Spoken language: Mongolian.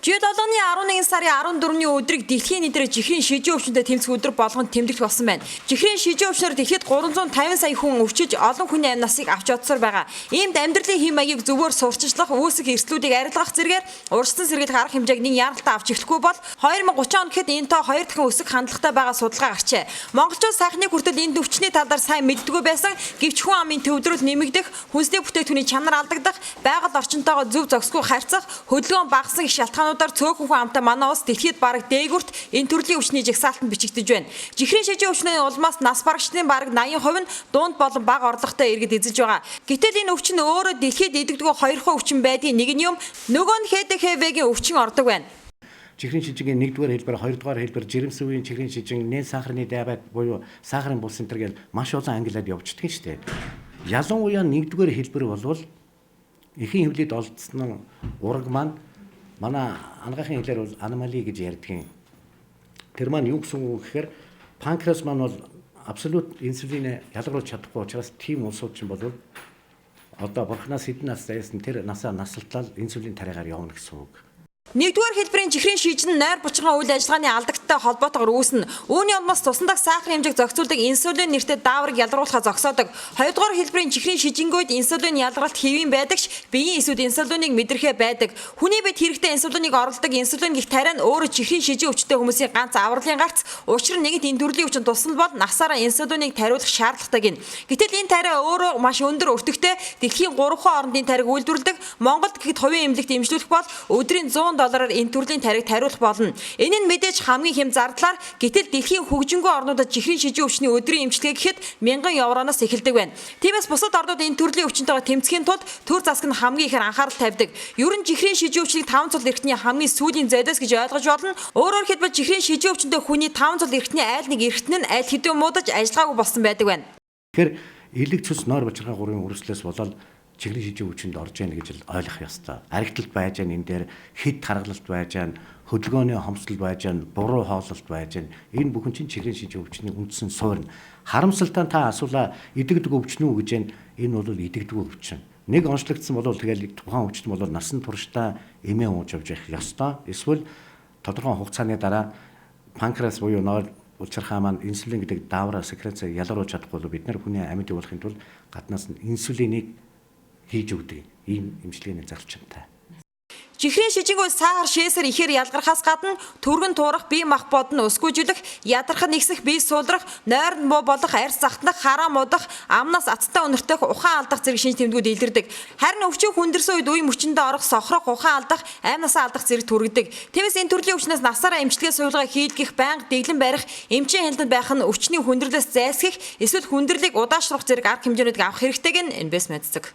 Жил болгоны 11 сарын 14-ний өдрийг дэлхийн нийтээр чихрийн шижин өвчнөд тэмцэх өдөр болгон тэмдэглэх болсон байна. Чихрийн шижин өвчнөөр дэлхийд 350 сая хүн өвчиж, олон хүний амь насыг авч одсоор байгаа. Иймд амьдралын хэм маягийг зөвөр сурталчлах, үүсэх эрсдлүүдийг арилгах зэрэгээр урьдчилан сэргийлэх арга хэмжээг нэн яаралтай авч эхлэхгүй бол 2030 он гэхэд энэ тоо хоёр дахин өсөх хандлагатай байгаа судалгаа гарчээ. Монголчууд сайхны хүртэл энэ өвчний талаар сайн мэддэггүй байсан, гэвч хүн амын төвлөрөл нэмэгдэх, хүнсний бүтээгдэхүүний чанар алдагдах, байгаль орчинтойгоо зөв зохисгүй харьцах, хөдөлгөөн багассан гэх шалтгаануудаар цөөхөн хүн амтай манай улс дэлхийд бараг дээгүрт энэ төрлийн өвчний жагсаалтанд бичигдэж байна. Чихрийн шижин өвчний улмаас нас барагчдын бараг 80% нь дунд болон бага орлоготой иргэд эзэлж байгаа. Гэтэл энэ өвчин өөрөө дэлхийд идэгдэггүй хоёрхон өвчин байдгийн нэг нь юм, нөгөө нь ХДХВ-гийн өвчин ордог байна. Чихрийн шижингийн 1-р хэлбэр, 2-р хэлбэр, жирэмсэн үеийн чихрийн шижин, нэн сахарны диабет буюу сахарын булс энэ төр гэл маш олон ангилаад явждаг нь шүү дээ. Ялангуяа 1-р хэлбэр болвол эхийн хөвлөд олдсон ураг маань манай анагаахын хэлээр бол аномали гэж ярьдаг юм. Тэр маань юу гэсэн үг гэхээр панкреас маань бол абсолют инсулин ялгаруулж чадахгүй учраас тийм улсууд чинь бол одоо бурхнаас хэдэн нас заяасан тэр насаа насалтлал инсулин тариагаар явна гэсэн үг. Нэгдүгээр хэлбэрийн чихрийн шижин нь нойр булчирхайн үйл ажиллагааны алдагдaltaй холбоотойгоор үүснэ. Үүний улмаас цусан дахь сахарын хэмжээг зохицуулдаг инсулин нэртэй дааврыг ялгаруулахаа зогсоодог. Хоёрдугаар хэлбэрийн чихрийн шижингүүд инсулин ялгаралт хэвийн байдаг ч биеийн эсүүд инсулиныг мэдрэхээ байдаг. Хүний биед хэрэгтэй инсулиныг оруулдаг инсулин гэх тариа нь өөрөө чихрийн шижин өвчтэй хүмүүсийн ганц авралын гарц. Учир нь нэгэнт энэ төрлийн өвчин тусна бол насаараа инсулиныг тариулах шаардлагатай гин. Гэтэл энэ тариа өөрөө маш өндөр өртөгтэй, дэлхийн 3 орондын тариаг үйлдвэрлэдэг. Монголд гэхэд хувийн эмнэлэгт эмчлүүлэх бол өдрийн 100 доллараар энэ төрлийн тариаг тариулах болно. Энэ нь мэдээж хамгийн хэм зардлаар, гэтэл дэлхийн хөгжингүй орнуудад чихрийн шижин өвчний өдрийн эмчилгээ гэхэд 1000 евроноос эхэлдэг байна. Тиймээс бусад орнууд энэ төрлийн өвчнтэйгээ тэмцэхийн тулд төр засаг нь хамгийн ихээр анхаарал тавьдаг. Ер нь чихрийн шижин өвчнийг 5 цул эрхтний хамгийн сүүлийн золиос гэж ойлгож болно. Өөрөөр хэлбэл, чихрийн шижин өвчнөд хүний 5 цул эрхтний айл нэг эрхтэн нь аль хэдийн муудаж ажиллагаагүй болсон байдаг байна. Тэгэхээр элэг цус нойр булчирхай гурвын үрслээс болоод чихрийн шижин өвчнөд орж яах гэж л ойлгох ёстой. Аригтлалт байж гэн энэ дээр хэд таргалалт байж гэн, хөдөлгөөний хомсдол байж гэн, буруу хооллолт байж гэн. Энэ бүхэн чинь чихрийн шижин өвчний үндсэн суурь. Харамсалтай нь та асуулаа, идэгдэг өвчин үү гэж, энэ бол идэгдэг өвчин. Нэг онцлогдсон бол тэгэл тухайн өвчин бол насан туршдаа эмээ ууж явж явах ёстой. Эсвэл тодорхой хугацааны дараа панкреас буюу нойр булчирхай маань инсулин гэдэг даавраа секрецээ ялгаруулж чадахгүй бол бид нар хүний амьд явуулахын тулд гаднаас нь инсулинийг хийж өгдөг ийм эмчилгээний зарчимтай. Чихрийн шижингүүд сахар шээсээр ихээр ялгархаас гадна түргэн туурах, бие махбод нь өсгүйжүүлэх, ядрах нэгсэх, бие суулрах, нойронд муу болох, арьс захтнах, хараа муудах, амнаас азтай үнэртэх, ухаан алдах зэрэг шинж тэмдгүүд илэрдэг. Харин өвчин хүндэрсэн үед үе мөчөндөө орох, сохрох, ухаан алдах, амь насаа алдах зэрэг төрөгдөг. Тиймээс энэ төрлийн өвчнөөс насаараа эмчилгээ сувилгаа хийлгэх, байнга дэглэм барих, эмчийн хяналтанд байх нь өвчний хүндрэлээс зайлсхийх, эсвэл хүндрэлийг удаашруулах зэрэг арга хэмжээнүүдийг авах хэрэгтэйг нь NBS мэддэг.